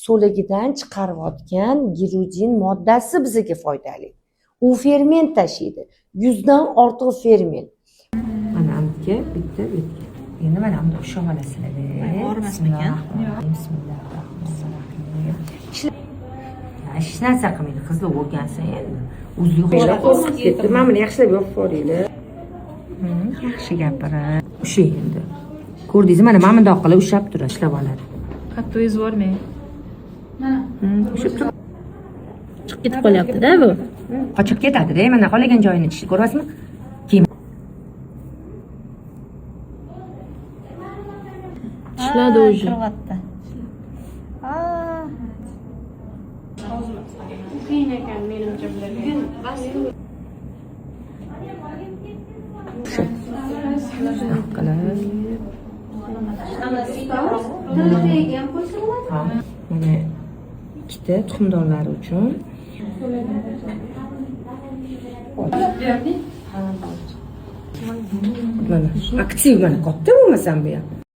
So'ligidan chiqarayotgan girudin moddasi bizga foydali. U ferment tashiydi. 100 dan ortiq ferment. Mana amga bitta bitta. Endi mana buni ushlab olasizlar. Og'rimasmikan? Bismillahirrohmanirrohim. Hech narsa qilmaydi, qizlar, o'rgansin endi. O'zi qo'rqib ketdi. Mana buni yaxshilab yopib yuboringlar. Yaxshi gapirib. Ushlang endi. Ko'rdingizmi, mana bundoq qilib ushlab turadi, ishlab oladi. Qattiq ezib yubormang. Ushlab tur. Chiqib ketib qolyapti-da bu. Qochib ketadi-da, mana xohlagan joyini tishi, ko'ryapsizmi? Keyin Tishladi уже. Kiryapti. Qiyin ekan menimcha bularga. Shunaqa qilib. Ha, mana ikkita tuxumdonlari uchun. Mana aktiv, mana katta bo'lmasam bu ham.